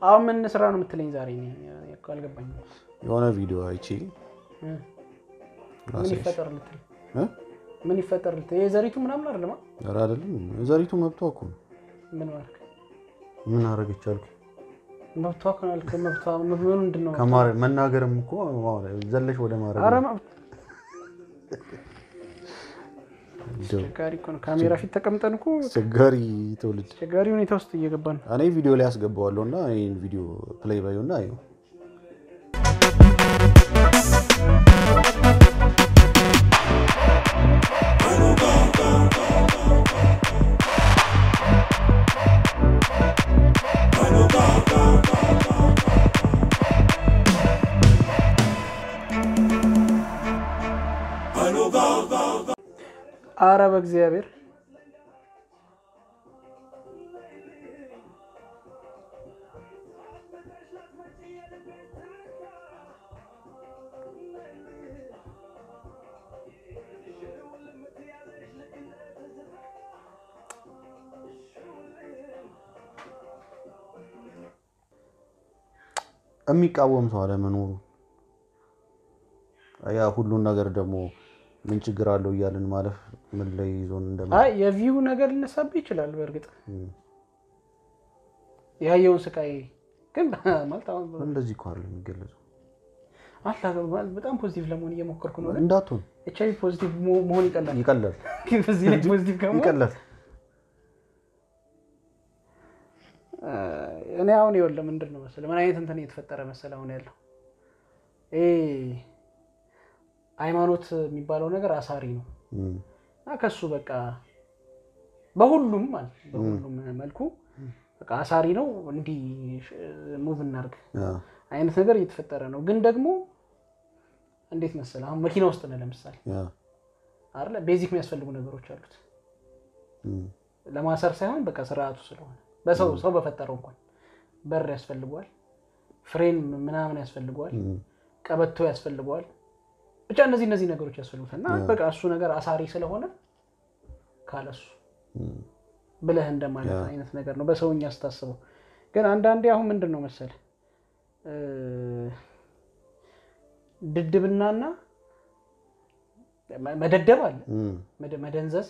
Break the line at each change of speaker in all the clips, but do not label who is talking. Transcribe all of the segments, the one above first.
አሁን ምን ስራ ነው የምትለኝ ዛሬ? እኔ እኮ አልገባኝም።
የሆነ ቪዲዮ አይቼ
ምን
ላሳይሽ።
ይፈጠር ልትል
እ?
ምን ይፈጠር ልትል? የዘሪቱ ምናምን አይደለም?
ኧረ አይደለም፣ ዘሪቱ መብቷ እኮ ነው።
ምን ማድረግ?
ምን አደረገች አልኩ።
መብቷ እኮ ነው አልክ። መብቷ ምንድን ነው?
መናገርም እኮ ዘለሽ ወደ ማድረግ
ኧረ
ነው።
መብት አስቸጋሪ እኮ ነው። ካሜራ ፊት ተቀምጠን እኮ
አስቸጋሪ ትውልድ።
አስቸጋሪ ሁኔታ ውስጥ እየገባን ነው።
እኔ ቪዲዮ ላይ አስገባዋለሁ እና ይሄን ቪዲዮ play በይው እና ይኸው።
ኧረ በእግዚአብሔር
የሚቃወም ሰው አለመኖሩ፣ ያ ሁሉን ነገር ደግሞ ምን ችግር አለው እያልን ማለፍ ምን ላይ ይዞን እንደማ
አይ የ view ነገር ሊነሳብህ ይችላል። በእርግጥ ያየውን ስቃይ ግን ማለት አሁን
እንደዚህ እኮ አይደለም የሚገለጸው።
በጣም positive ለመሆን እየሞከርኩ ነው። ግን
እንዳትሆን
HIV positive መሆን ይቀላል።
ይቀላል፣
በዚህ ላይ positive ከመሆን
ይቀላል።
እኔ አሁን ይኸውልህ ምንድን ነው መሰለህ፣ ምን አይነት እንትን እየተፈጠረ መሰለህ አሁን ያለው ይሄ ሃይማኖት የሚባለው ነገር አሳሪ ነው እና ከሱ በቃ በሁሉም ማለት በሁሉም መልኩ በቃ አሳሪ ነው። እንዲህ move እናድርግ አይነት ነገር እየተፈጠረ ነው። ግን ደግሞ እንዴት መሰለህ አሁን መኪና ውስጥ ነህ ለምሳሌ አይደለ፣ basic የሚያስፈልጉ ነገሮች አሉት ለማሰር ሳይሆን በቃ ስርዓቱ ስለሆነ በሰው ሰው በፈጠረው እንኳን በር ያስፈልገዋል፣ ፍሬን ምናምን ያስፈልገዋል፣ ቀበቶ ያስፈልገዋል። ብቻ እነዚህ ነገሮች ያስፈልጉታል። እና በቃ እሱ ነገር አሳሪ ስለሆነ ካለሱ ብለህ እንደማለት አይነት ነገር ነው በሰውኛ ስታስበው። ግን አንዳንዴ አሁን ምንድን ነው መሰለህ ድድብናና መደደብ አለ፣ መደንዘዝ፣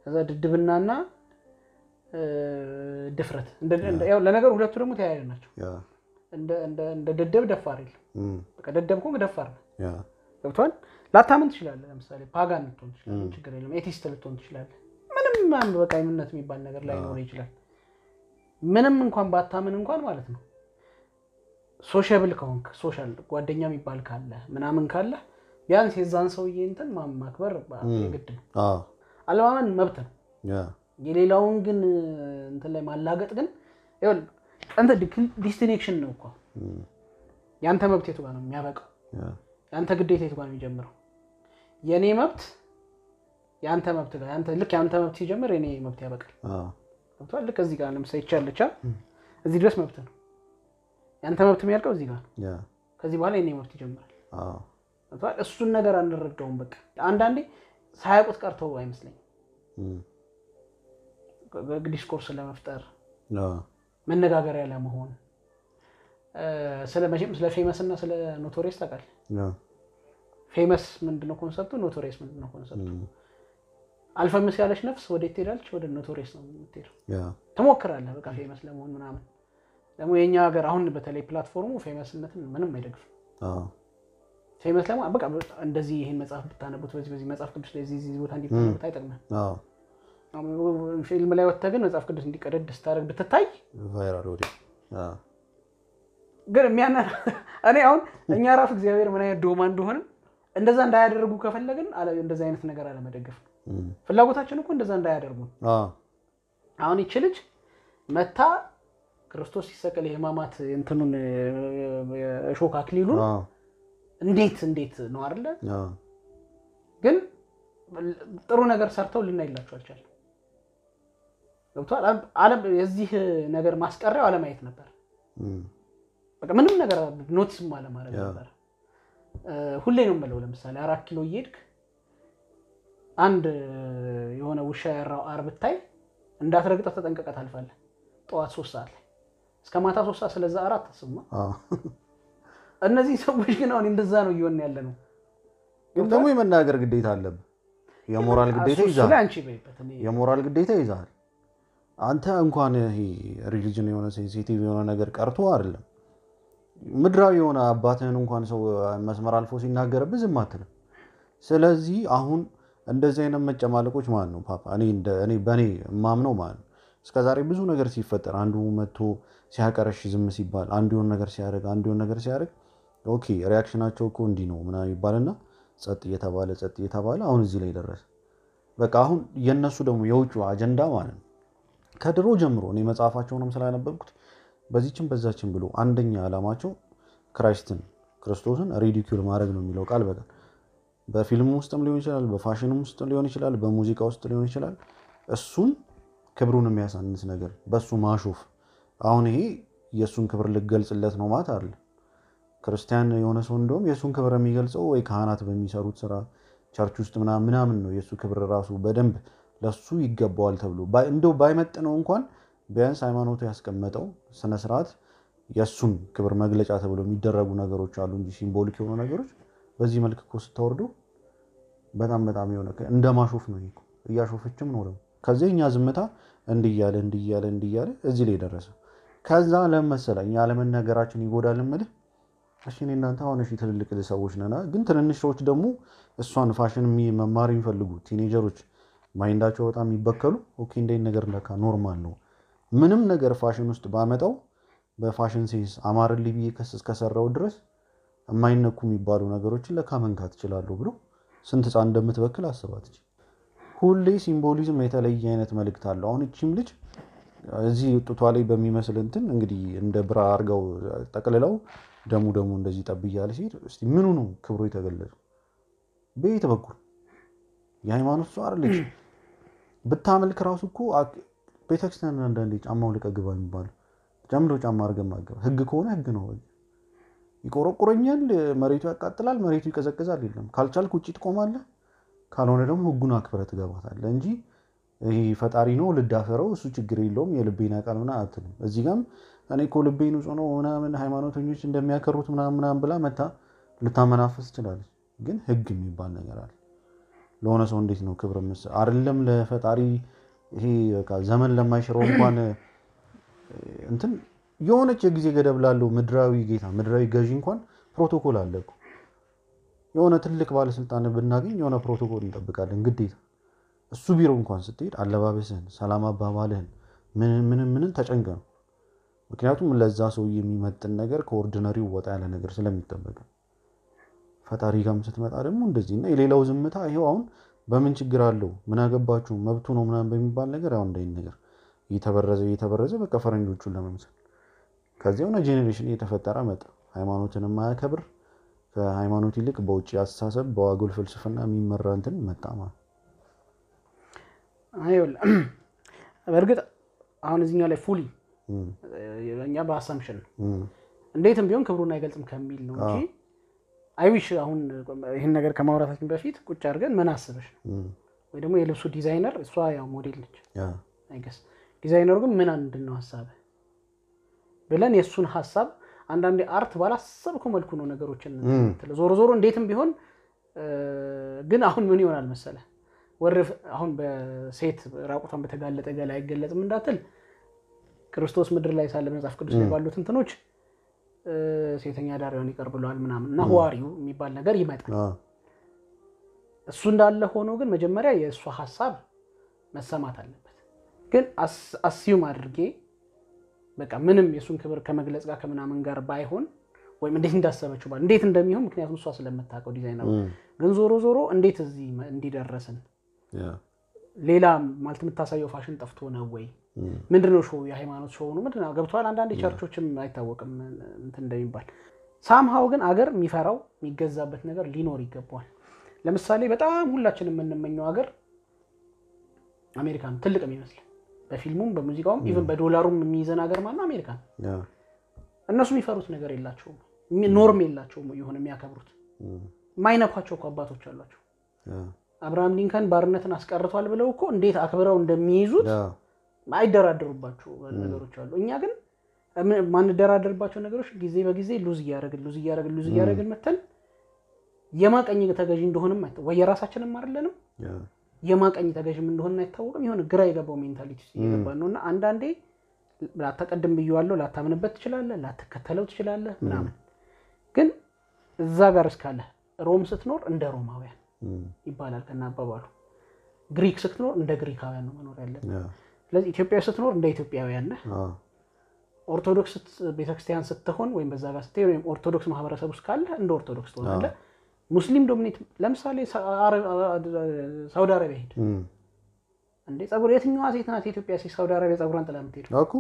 ከዛ ድድብናና ድፍረት። ያው ለነገሩ ሁለቱ ደግሞ ተያያዥ ናቸው። እንደ ደደብ ደፋር የለም። በቃ ደደብ ከሆንክ ደፋር ነህ። ገብቶሃል? ላታምን ትችላለህ። ለምሳሌ pagan ልትሆን ትችላለህ፣ ችግር የለም። Atheist ልትሆን ትችላለህ። ምንም በቃ እምነት የሚባል ነገር ላይኖር ይችላል። ምንም እንኳን ባታምን እንኳን ማለት ነው sociable ከሆንክ፣ social ጓደኛ የሚባል ካለ ምናምን ካለ ቢያንስ የዛን ሰውዬ እንትን ማክበር የግድ ነው። አለማመን መብት ነው። የሌላውን ግን እንትን ላይ ማላገጥ ግን እንትን distinction ነው እኮ። ያንተ መብት የቱ ጋር ነው የሚያበቃው? ያንተ ግዴታ የቱ ጋር ነው የሚጀምረው? የኔ መብት ያንተ መብት ጋር ያንተ ልክ ያንተ መብት ሲጀምር የኔ መብት ያበቃል። ገብቶሃል? ልክ እዚህ ጋር ለምሳሌ ይቻለቻ እዚህ ድረስ መብት ነው። ያንተ መብት የሚያልቀው እዚህ ጋር ነው። ከዚህ በኋላ የኔ መብት ይጀምራል። ገብቶሃል? እሱን ነገር አንረዳውም። በቃ አንዳንዴ ሳያውቁት ቀርተው አይመስለኝም። Discourse ለመፍጠር፣ መነጋገሪያ ለመሆን፣ ስለ መቼም ስለ famous እና ስለ notorious ታውቃለህ። Famous ምንድነው concept ኡ? Notorious ምንድነው concept ኡ? አልፈምስ ያለች ነፍስ ወዴት ትሄዳለች? ወደ notorious ነው የምትሄደው። ትሞክራለህ በቃ famous ለመሆን ምናምን። ደግሞ የኛ ሀገር አሁን በተለይ platform ኡ famous ነትን ምንም አይደግፍም። Famous ለመሆን በቃ እንደዚህ ይሄን መጽሐፍ ብታነቡት በዚህ በዚህ መጽሐፍ ቅዱስ ላይ እዚህ ቦታ እንዲህ ብታነቡት አይጠቅምህም። ፊልም ላይ ወጥተህ ግን መጽሐፍ ቅዱስ እንዲቀደድ ስታደርግ ብትታይ
Viral ወዲያው።
ግን የሚያና እኔ አሁን እኛ ራሱ እግዚአብሔር ምን አይነት ዶማ እንደሆንም እንደዛ እንዳያደርጉ ከፈለግን እንደዛ አይነት ነገር አለመደገፍ ነው። ፍላጎታችን እኮ እንደዛ እንዳያደርጉ። አሁን ይቺ ልጅ መታ ክርስቶስ ሲሰቀል የሕማማት እንትኑን እሾክ አክሊሉን እንዴት እንዴት ነው አይደለ? ግን ጥሩ ነገር ሰርተው ልናይላቸው አልቻልንም። ገብቶሃል? ዓለም የዚህ ነገር ማስቀሪያው አለማየት ነበር። በቃ ምንም ነገር notice ም አለማድረግ ነበር። ሁሌ ነው የምለው። ለምሳሌ 4 ኪሎ እየሄድክ አንድ የሆነ ውሻ ያራው አር ብታይ እንዳትረግጠው ተጠንቀቀህ ታልፋለህ። ጠዋት 3 ሰዓት ላይ እስከ ማታ 3 ሰዓት ስለዛ አራት አስብማ። እነዚህ ሰዎች ግን አሁን እንደዛ ነው እየሆነ ያለ ነው።
ግን ደግሞ የመናገር ግዴታ አለብህ። የሞራል ግዴታ ይዛል። የሞራል ግዴታ ይዛል። አንተ እንኳን ይሄ religion የሆነ sensitive የሆነ ነገር ቀርቶ አይደለም ምድራዊ የሆነ አባትህን እንኳን ሰው መስመር አልፎ ሲናገርብህ ዝም አትልም። ስለዚህ አሁን እንደዚህ አይነት መጨማለቆች ማለት ነው ፓፓ እኔ በኔ የማምነው ማለት ነው እስከዛሬ ብዙ ነገር ሲፈጠር አንዱ መጥቶ ሲያቀረሽ ዝም ሲባል አንዱ የሆነ ነገር ሲያደርግ አንዱ የሆነ ነገር ሲያደርግ okay reaction ኣቸው እኮ እንዲህ ነው ምናምን ይባልና ጸጥ እየተባለ ጸጥ እየተባለ አሁን እዚህ ላይ ደረሰ። በቃ አሁን የነሱ ደግሞ የውጭው አጀንዳ ማለት ነው ከድሮ ጀምሮ እኔ መጽሐፋቸውንም ስላነበብኩት በዚህችም በዛችም ብሎ አንደኛ ዓላማቸው Christ ን ክርስቶስን ridicule ማድረግ ነው የሚለው ቃል በቃል በፊልም ውስጥም ሊሆን ይችላል፣ በፋሽንም ውስጥ ሊሆን ይችላል፣ በሙዚቃ ውስጥ ሊሆን ይችላል። እሱን ክብሩን የሚያሳንስ ነገር በሱ ማሾፍ። አሁን ይሄ የሱን ክብር ልገልጽለት ነው ማለት አይደለም። ክርስቲያን የሆነ ሰው እንደውም የሱን ክብር የሚገልጸው ወይ ካህናት በሚሰሩት ስራ church ውስጥ ምናምን ነው የሱ ክብር ራሱ በደንብ ለሱ ይገባዋል ተብሎ እንደው ባይመጥነው እንኳን ቢያንስ ሃይማኖቱ ያስቀመጠው ስነ ስርዓት የሱን ክብር መግለጫ ተብሎ የሚደረጉ ነገሮች አሉ እንጂ symbolic የሆኑ ነገሮች በዚህ መልክ እኮ ስታወርዱ በጣም በጣም የሆነ እንደ ማሾፍ ነው እኮ እያሾፈችም ነው ደግሞ። ከዚህ እኛ ዝምታ እንዲያለ እንዲያለ እንዲያለ እዚህ ላይ ደረሰ። ከዛ ለመሰለኝ እኛ ለመናገራችን ይጎዳል እምልህ እሺ እኔ እናንተ አሁን እሺ ትልልቅ ሰዎች ነና፣ ግን ትንንሽ ሰዎች ደግሞ እሷን ፋሽን መማር የሚፈልጉ teenager ኦች mind ኣቸው በጣም የሚበከሉ okay እንደዚህ ነገር ለካ normal ነው ምንም ነገር ፋሽን ውስጥ ባመጣው በ fashion sense አማርልኝ ብዬ እስከሰራው ድረስ የማይነኩ የሚባሉ ነገሮችን ለካ መንካት እችላለሁ ብሎ ስንት ህፃን እንደምትበክል አስባት። ሁሌ symbolism የተለየ አይነት መልእክት አለው። አሁን እቺም ልጅ እዚህ ጡቷ ላይ በሚመስል እንትን እንግዲህ እንደ bra አድርገው ጠቅልለው ደሙ ደሙ እንደዚህ ጠብ እያለ ሲሄድ እስቲ ምኑ ነው ክብሩ የተገለጸው? በየት በኩል የሃይማኖት ሰው አይደለች። ብታመልክ ራሱ እኮ ቤተክርስቲያን አንዳንዴ ጫማው ልቀህ ግባ የሚባለው ጨምዶ ጫማ አድርገህ ማገባ ህግ ከሆነ ህግ ነው። ይቆረቁረኛል፣ መሬቱ ያቃጥላል፣ መሬቱ ይቀዘቅዛል የለም። ካልቻልክ ውጪ ትቆማለህ፣ ካልሆነ ደግሞ ህጉን አክብረህ ትገባታለህ እንጂ ይሄ ፈጣሪ ነው ልዳፈረው እሱ ችግር የለውም የልቤን ያውቃል ምናምን አትልም። እዚህ ጋርም እኔ እኮ ልቤ ንጹህ ነው ምናምን ሃይማኖተኞች እንደሚያከሩት ምናምን ምናምን ብላ መታ ልታመናፈስ ትችላለች። ግን ህግ የሚባል ነገር አለ። ለሆነ ሰው እንዴት ነው ክብር አይደለም ለፈጣሪ ይሄ በቃ ዘመን ለማይሽረው እንኳን እንትን የሆነች የጊዜ ገደብ ላለው ምድራዊ ጌታ ምድራዊ ገዢ እንኳን ፕሮቶኮል አለ እኮ። የሆነ ትልቅ ባለስልጣን ብናገኝ የሆነ ፕሮቶኮል እንጠብቃለን ግዴታ። እሱ ቢሮ እንኳን ስትሄድ አለባበስህን፣ ሰላም አባባልህን ምን ምን ምን ተጨንቀ ነው። ምክንያቱም ለዛ ሰው የሚመጥን ነገር ከ ordinary ው ወጣ ያለ ነገር ስለሚጠበቅ። ፈጣሪ ጋርም ስትመጣ ደግሞ እንደዚህ እና የሌላው ዝምታ ይሄው አሁን በምን ችግር አለው ምን አገባችሁ መብቱ ነው ምናምን በሚባል ነገር አሁን እንደዚህ ነገር እየተበረዘ እየተበረዘ በቃ ፈረንጆቹን ለመምሰል ከዚህ የሆነ generation እየተፈጠረ መጣ። ሃይማኖትን የማያከብር ከሃይማኖት ይልቅ በውጭ አስተሳሰብ በዋጉል ፍልስፍና የሚመራ እንትን መጣ ማለት።
አይወል በእርግጥ አሁን እዚህኛው ላይ fully እኛ በ assumption ነው እንዴትም ቢሆን ክብሩን አይገልጽም ከሚል ነው እንጂ I wish አሁን ይሄን ነገር ከማውራታችን በፊት ቁጭ አድርገን ምን አስበሽ ነው ወይ ደግሞ የልብሱ ዲዛይነር እሷ ያው ሞዴል ነች I guess designer ኡ ግን ምን አንድነው ሐሳብ ብለን የሱን ሐሳብ አንዳንዴ art ባላሰብከው መልኩ ነው ነገሮችን ዞሮ ዞሮ እንዴትም ቢሆን ግን አሁን ምን ይሆናል መሰለህ ወርፍ አሁን በሴት ራቁቷን በተጋለጠ ገላ አይገለጽም እንዳትል ክርስቶስ ምድር ላይ ሳለ መጽሐፍ ቅዱስ ላይ ባሉት እንትኖች ሴተኛ ዳሪውን ይቀርብለዋል ምናምን እና ሐዋሪው የሚባል ነገር ይመጣል። እሱ እንዳለ ሆኖ ግን መጀመሪያ የእሱ ሐሳብ መሰማት አለበት። ግን assume አድርጌ በቃ ምንም የሱን ክብር ከመግለጽ ጋር ከምናምን ጋር ባይሆን ወይም እንዴት እንዳሰበችው ባል እንዴት እንደሚሆን ምክንያቱም እሷ ስለምታውቀው ዲዛይነሩ ግን ዞሮ ዞሮ እንዴት እዚህ እንዲደረስን ሌላ ማለት የምታሳየው ፋሽን ጠፍቶ ነው ወይ ምንድነው show የሃይማኖት show ነው ምንድነው ገብቷል። አንዳንድ church ኦችም አይታወቅም እንትን እንደሚባል somehow ግን አገር የሚፈራው የሚገዛበት ነገር ሊኖር ይገባዋል። ለምሳሌ በጣም ሁላችንም የምንመኘው አገር አሜሪካ ነው። ትልቅ የሚመስል በፊልሙም በሙዚቃውም even በዶላሩም የሚይዘን አገር ማለት ነው አሜሪካ ነው። እነሱ የሚፈሩት ነገር የላቸውም፣ norm የላቸውም። የሆነ የሚያከብሩት የማይነኳቸው እኮ አባቶች አሏቸው። አብርሃም ሊንከን ባርነትን አስቀርቷል ብለው እኮ እንዴት አክብረው እንደሚይዙት አይደራደሩባቸው ነገሮች አሉ። እኛ ግን ማንደራደርባቸው ነገሮች ጊዜ በጊዜ lose እያደረግን lose እያደረግን lose እያደረግን መተን የማቀኝ ተገዢ እንደሆነም ወይ የራሳችንም አይደለንም የማቀኝ ተገዢም እንደሆነ አይታወቅም። የሆነ ግራ የገባው mentality ውስጥ እየገባን ነውና አንዳንዴ ላታቀድም ብየዋለሁ፣ ላታምንበት ትችላለህ፣ ላትከተለው ትችላለህ ምናምን፣ ግን እዛ ጋር እስካለ ሮም ስትኖር እንደ ሮማውያን ይባላል ከና አባባሉ፣ ግሪክ ስትኖር እንደ ግሪካውያን ነው መኖር ያለብህ። ስለዚህ ኢትዮጵያ ስትኖር እንደ ኢትዮጵያውያን ነህ። ኦርቶዶክስ ቤተክርስቲያን ስትሆን ወይም በዛ ጋር ስትሄድ ወይም ኦርቶዶክስ ማህበረሰብ ውስጥ ካለ እንደ ኦርቶዶክስ ትሆናለህ። ሙስሊም dominate ለምሳሌ ሳውዲ አረቢያ ሄድ እንዴ ጸጉር የትኛዋ ሴት ናት የኢትዮጵያ ሴት ሳውዲ አረቢያ ጸጉሯን ጥላ የምትሄደው?
እኮ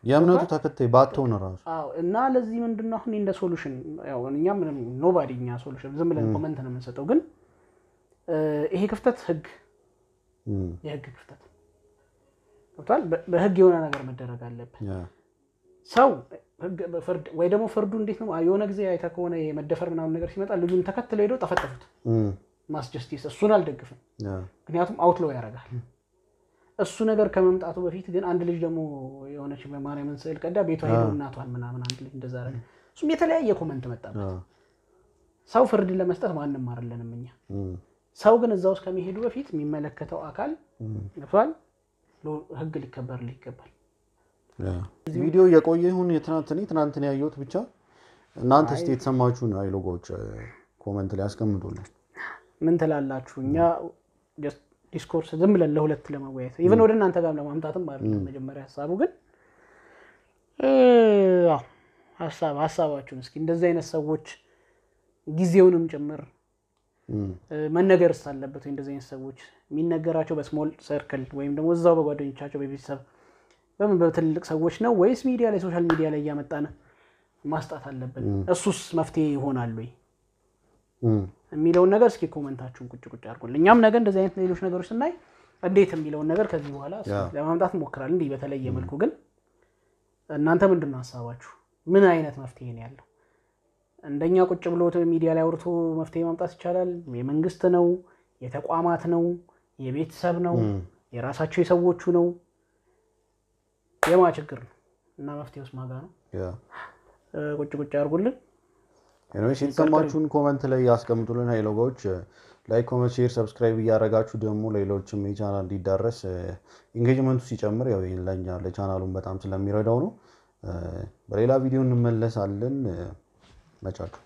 የእምነቱ ተከታይ ባትሆን እራሱ።
አዎ። እና ለዚህ ምንድነው አሁን እንደ solution ያው እኛ ምንም nobody እኛ solution ዝም ብለን comment ነው የምንሰጠው፣ ግን ይሄ ክፍተት ህግ የህግ ክፍተት ገብቷል። በህግ የሆነ ነገር መደረግ አለበት። ሰው ህግ በፍርድ ወይ ደግሞ ፍርዱ እንዴት ነው የሆነ ጊዜ አይተህ ከሆነ የመደፈር ምናምን ነገር ሲመጣ ልጁን ተከትለው ሄደው ጠፈጠፉት። mass justice እሱን አልደግፍም፣ ምክንያቱም outlaw ያደርጋል። እሱ ነገር ከመምጣቱ በፊት ግን አንድ ልጅ ደግሞ የሆነች በማርያምን ስዕል ቀዳ ቤቷ ሄዶ እናቷን ምናምን አንድ ልጅ እንደዛ አደረገ። እሱም የተለያየ comment መጣበት። ሰው ፍርድ ለመስጠት ማንም አይደለንም እኛ። ሰው ግን እዛ ውስጥ ከመሄዱ በፊት የሚመለከተው አካል ገብቷል፣ ህግ ሊከበርልህ ይገባል።
ቪዲዮ የቆየ ይሁን የትናንት ያየሁት ብቻ እናንተ እስቲ የተሰማችሁን አይሎጎች comment ላይ አስቀምጡልን።
ምን ትላላችሁ? እኛ discourse ዝም ብለን ለሁለት ለመወያየት even ወደ እናንተ ጋር ለማምጣትም አይደለም መጀመሪያ ሐሳቡ፣ ግን አዎ ሐሳባችሁን እስኪ እንደዚህ አይነት ሰዎች ጊዜውንም ጭምር መነገርስ አለበት ወይ? እንደዚህ አይነት ሰዎች የሚነገራቸው በ small circle ወይም ደግሞ እዛው በጓደኞቻቸው በቤተሰብ በምን በትልቅ ሰዎች ነው ወይስ ሚዲያ ላይ social media ላይ እያመጣን ማስጣት አለብን? እሱስ መፍትሄ ይሆናል ወይ የሚለውን ነገር እስኪ comment ኣችሁን ቁጭ ቁጭ አድርጉልን። እኛም ነገ እንደዚህ አይነት ሌሎች ነገሮች ስናይ እንዴት የሚለውን ነገር ከዚህ በኋላ ለማምጣት እንሞክራለን። እንዲህ በተለየ መልኩ ግን እናንተ ምንድን ነው ሀሳባችሁ? ምን አይነት መፍትሄ ነው ያለው? እንደኛ ቁጭ ብሎ ሚዲያ ላይ አውርቶ መፍትሄ ማምጣት ይቻላል? የመንግስት ነው? የተቋማት ነው? የቤተሰብ ነው? የራሳቸው የሰዎቹ ነው? የማ ችግር ነው? እና መፍትሄውስ ማጋ ነው? ቁጭ ቁጭ አድርጉልን።
anyways የተሰማችሁን comment ላይ ያስቀምጡልን። ሃይሎጎች like፣ comment፣ share፣ subscribe እያደረጋችሁ ደግሞ ሌሎችም የቻናል እንዲዳረስ engagement ኡ ሲጨምር ያው ለኛ ለቻናሉን በጣም ስለሚረዳው ነው። በሌላ ቪዲዮ እንመለሳለን። መቻችሁ።